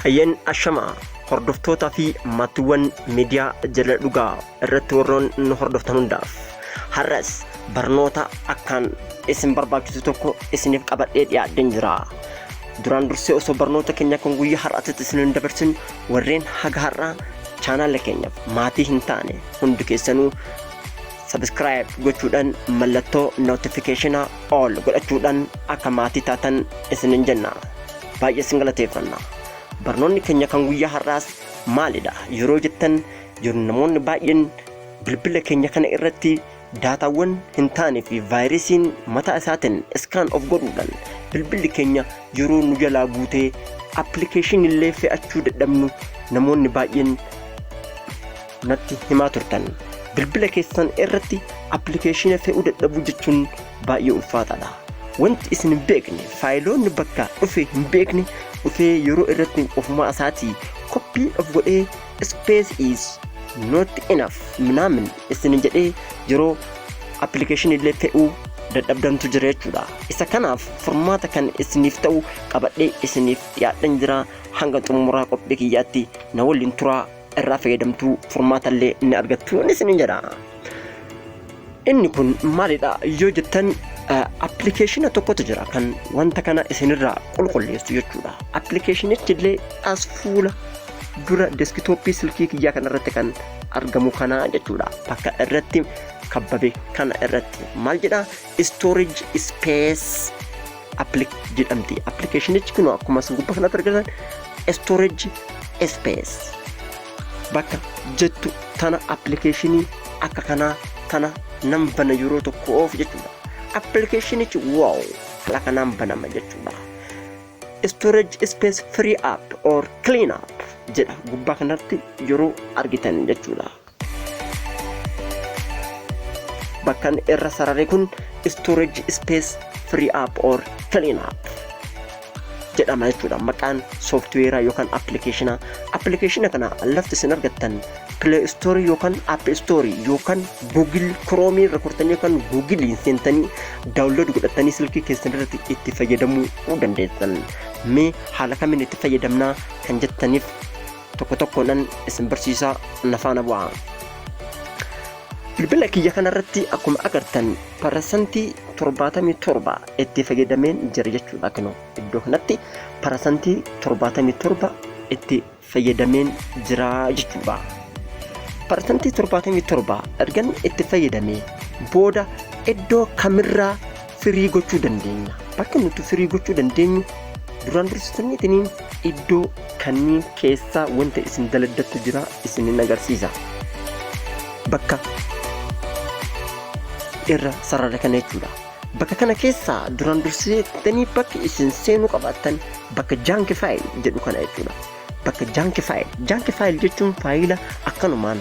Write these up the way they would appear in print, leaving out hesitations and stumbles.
Hayyeen, ashama hordoftootaa fi maatiiwwan miidiyaa Jala Dhugaa irratti warroon nu hordoftan hundaaf, har'as barnoota akkaan isin barbaachisu tokko isiniif qabadhee dhiyaadheen jira. Duraan dursee osoo barnoota keenya kan guyyaa har'aatti isin hin dabarsin, warreen haga har'aa chaanaala keenyaaf maatii hin taane hundi keessanuu subscribe gochuudhaan mallattoo notification all godhachuudhaan akka maatii taatan isinin jenna. Baay'ee isin galateeffanna. Barnoonni keenya kan guyyaa har'aas maalidha yeroo jettan, jiru namoonni baay'een bilbila keenya kana irratti daataawwan hin taane fi vaayirasiin mataa isaatiin scan of godhuudhaan bilbilli keenya yeroo nu jalaa guutee appilikeeshinii illee fe'achuu dadhabnu namoonni baay'een natti himaa turtan. Bilbila keessan irratti appilikeeshina fe'uu dadhabuu jechuun baay'ee ulfaataadha. Wanti isin hin beekne, faayiloonni bakka dhufe hin beekne dhufee yeroo irratti ofumaa isaatii copy of godhee "space is not enough" minaamin isin jedhee yeroo appilikeeshinii illee fe'uu dadhabdantu jira jechuudha. Isa kanaaf furmaata kan isiniif ta'u qabadhee isiniif dhiyaadhan jira. Hanga xumuraa qophii kiyyaatti na waliin turaa, irraa fayyadamtuu, furmaata illee ni argattu isinin jedha. Inni kun maalidha yoo jettan, appilikeeshina tokkotu jira kan wanta kana isinirraa qulqulleessu jechuudha. Appilikeeshinichi illee as fuula dura desktop silkii kiyyaa kanarratti kan argamu kana jechuudha. Bakka irratti kabbabe kana irratti maal jedha? Storage Space jedhamti. Appilikeeshinichi kun akkuma isin gubbaa kanatti argatan Storage Space bakka jettu tana, appilikeeshinii akka kanaa tana nan bana yeroo tokkoof jechuudha. Appilikeeshinichi wow, haala kanaan banama jechuudha. "Storage space free up or clean up" jedha gubbaa kanatti yeroo argitan jechuudha. Bakka irra sarare kun "Storage space free up or clean up" jedhama jechuudha. Maqaan sooftiweeraa yookaan appilikeeshinaa. Appilikeeshina kana lafti isin argattan Play Store yookaan App Store yookaan Google Chrome irra kortanii yookaan Googleiin seentanii download godhatanii silkii keessan irratti itti fayyadamuu dandeessan. Mee haala kamiin itti fayyadamnaa kan jettaniif tokko tokkoodhaan isin barsiisaa, na faana bu'aa. Bilbila kiyya kanarratti akkuma agartan 77% itti fayyadameen jira jechuudha. Kunoo iddoo kanatti 77% itti fayyadameen jira jechuudha. 77% ergan itti fayyadamee booda iddoo kamirraa free gochuu dandeenya? Bakka nuti free gochuu dandeenyu duraan dursitaniitiin iddoo kanneen keessaa wanta isin daladdattu jira, isinin agarsiisa. Bakka irra sarara kana jechuudha. Bakka kana keessaa duraan dursitanii bakki isin seenuu qabaattan bakka junk file jedhu kana jechuudha. Bakka junk file. Junk file jechuun faayila akkanumaan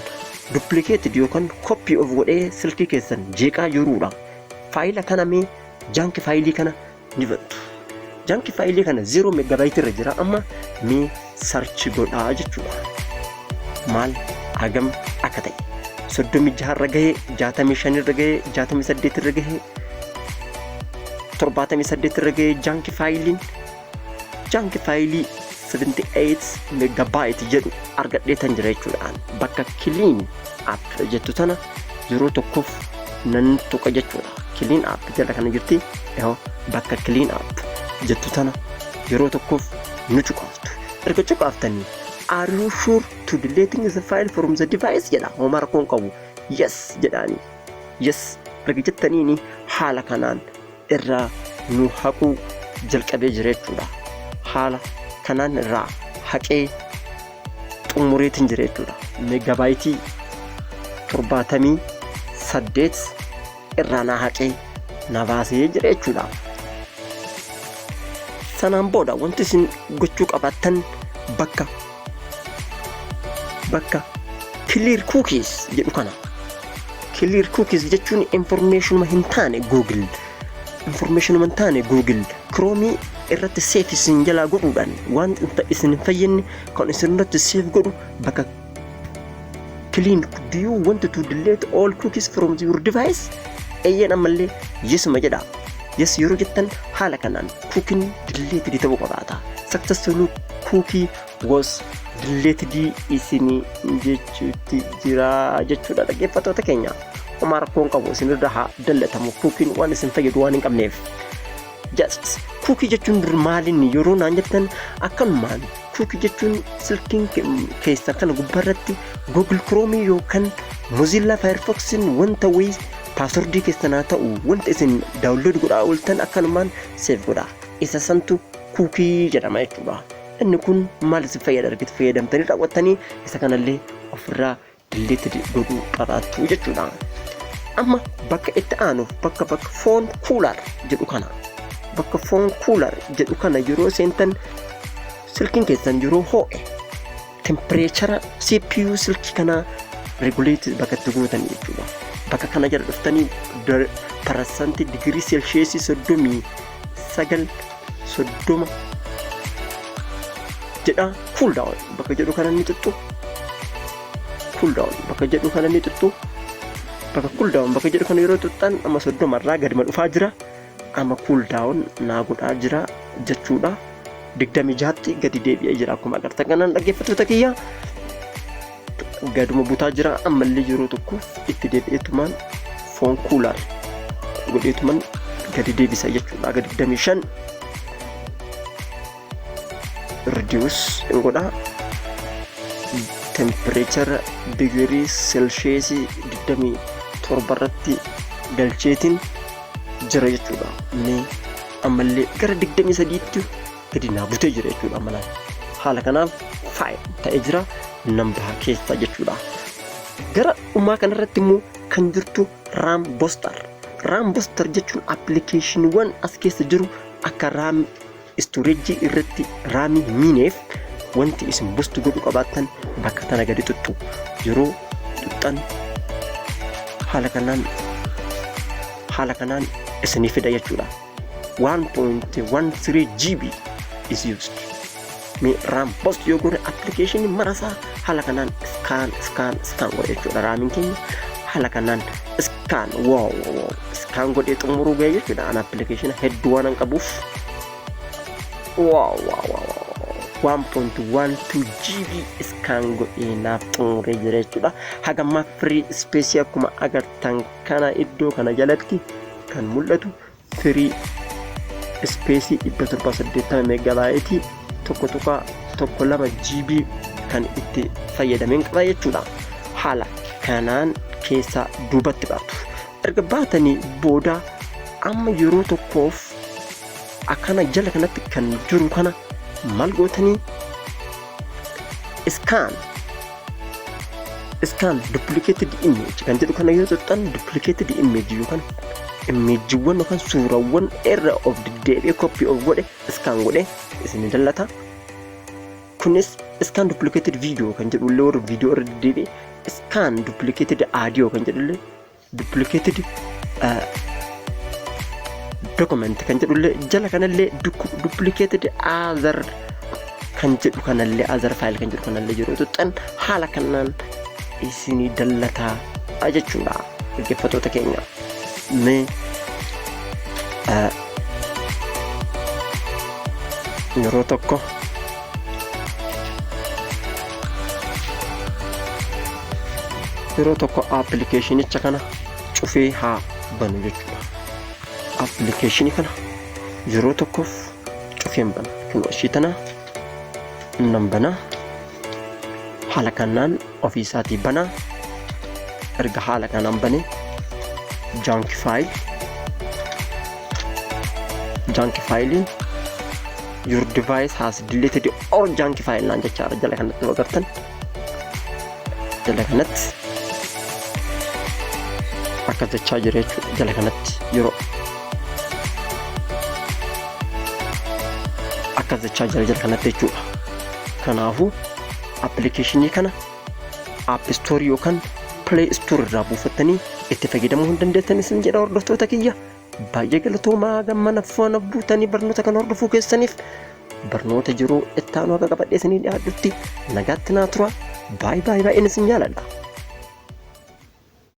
duplicated yookaan copy of godhee silkii keessan jeeqaa jiruudha. Faayila kana mee junk faayilii kana ni bantu. Junk faayilii kana 0 megabyte irra jira amma, mee search godhaa jechuudha. Maal hagam akka ta'e, 36 irra gahee, 65 irra gahee, 68 irra gahee, 78 irra gahee. Junk faayiliin junk faayilii 78 megabyte jedhu argadhee tan jira jechuudha. Bakka "clean up" jettu tana yeroo tokkoof nan tuqa jechuudha. "Clean up" jala kana jirti. Yoo bakka "clean up" jettu tana yeroo tokkoof ni cuqaaftu. Erga cuqaaftanii "Are you sure to deleting the file from the device?" jedha. Homaa rakkoon qabu, "Yes" jedhaani. "Yes" erga jettaniini haala kanaan irraa nu haquu jalqabee jira jechuudha. Haala kanaan irraa haqee xumureetiin jira jechuudha. Meegabaayitii 78 irraa naa haqee na baasee jira jechuudha. Sanaan booda wanti isin gochuu qabaattan bakka "clear cookies" jedhu kana. Clear cookies jechuun informationuma hin taane Google, informationuma hin taane Google Chrome irratti save isin jalaa godhuudhaan waan isin hin fayyadne kan isin irratti save godhu, bakka clean "Do you want to delete all cookies from your device?" Eeyyeen, ammallee yesuma jedha. "Yes" yeroo jettan haala kanaan cookiin delete ta'uu qabaata. Successfully cookie Was deleted isinii jechuutti jira jechuudha, dhaggeeffattoota keenya. Homaa rakkoon qabu, isinirra haa dallatamu, cookien waan isin fayyadu waan hin qabneef. Just cookie jechuun dur maalinni yeroo naan jettan, akkanumaan cookie jechuun silkiin keessa kana gubbaarratti Google Chrome yookaan Mozilla Firefoxin wanta wayii, passwordii keessan haa ta'u, wanta isin download godhaa ooltan akkanumaan save godha. Isa santu cookie jedhama jechuudha. Inni kun maal isin fayyada? Argitu fayyadamtanii raawwattanii isa kanallee ofirraa delete godhuu qabaattu jechuudha. Amma bakka itti aanuuf bakka phone cooler jedhu kana, bakka phone cooler jedhu kana yeroo seentan, silkiin keessan yeroo ho'e temperature CPU silkii kanaa regulate bakka itti gootan jechuudha. Bakka kana jala dhuftanii parasantii digirii seelsheesii 39, 30 jedha. Cool down bakka jedhu kana ni xuxxu. Cool down bakka jedhu kana ni xuxxu. Bakka cool down bakka jedhu kana yeroo xuxxan, amma 30 irraa gadima dhufaa jira. Amma cool down naa godhaa jira jechuudha. 26tti gadi deebi'ee jira akkuma agartan kanaan, dhaggeeffattoota kiyya. Gaduma butaa jira. Ammallee yeroo tokkoof itti deebi'eetumaan phone cooler godheetuman gadi deebisa jechuudha. Aga 25 reduce hin godhaa. Temperature digirii seelsheesii 27 irratti galcheetiin jira jechuudha. Mee ammallee gara 23tti gadi naa butee jira jechuudha malaan. Haala kanaaf fine ta'ee jira, nan baha keessa jechuudha. Gara dhumaa kanarratti immoo kan jirtu RAM booster. RAM booster jechuun appilikeeshiniiwwan as keessa jiru akka RAM storage irratti RAMii miineef wanti isin boost godhu qabaattan bakka tana gadi xuxxu. Yeroo xuxxan haala kanaan isinii fida jechuudha. 1.13 GB is used. Mee RAM boost yoo godhe, appilikeeshinii marasaa haala kanaan scan, scan, scan godhe jechuudha. RAMiin keenya haala kanaan scan, wow, scan godhee xumuruu ga'e jechuudha. An appilikeeshina hedduu waan qabuuf, wow, 1.12 GB scan godhee naaf xumuree jira jechuudha. Hagammaa free space akkuma agartan kana iddoo kana jalatti kan mul'atu free space 780 megabyte 1.12 GB kan itti fayyadameen qaba jechuudha. Haala kanaan keessaa duubatti baatu. Erga baatanii booda amma yeroo tokkoof akkana jala kanatti kan jiru kana maal gootanii? Scan duplicated image kan jedhu kana yoo xuxxan, duplicated image yookaan imageewwan yookaan suurawwan irra of deddeebi'ee copy of godhe scan godhe isin dallata. Kunis scan duplicated video kan jedhu illee, warra video irra deddeebi'e, scan duplicated audio kan jedhu illee, duplicated document kan jedhu illee, jala kanallee duplicated other kan jedhu kanallee, other file kan jedhu kanallee yeroo xuxxan haala kanaan isinii dallataa jechuudha, dhaggeeffattoota keenya. Mee yeroo tokko appilikeeshinicha kana cufee haa banu jechuudha. Appilikeeshinii kana yeroo tokkoof cufeen bana. Kun ishii tana nan bana. Haala kanaan ofii isaatii banaa. Erga haala kanaan bane, junk file, junk fileiin "Your device has deleted all junk file" naan jechaadha. Jala kanatti yoo agartan, jala kanatti akkas jechaa jira jechuudha. Jala kanatti yeroo akkas jechaa jira jala kanatti jechuudha. Kanaafuu appilikeeshinii kana App Store yookaan Play Store irraa buufattanii itti fayyadamuu hin dandeettan isin jedha. Hordoftoota kiyya, baay'ee galatoomaa gammana faana buutanii barnoota kana hordofuu keessaniif. Barnoota jiruu itti aanu akka qabadhee isinii dhiyaadhutti nagaatti naa tura. Baay'ee baay'ee baay'een isin jaaladha.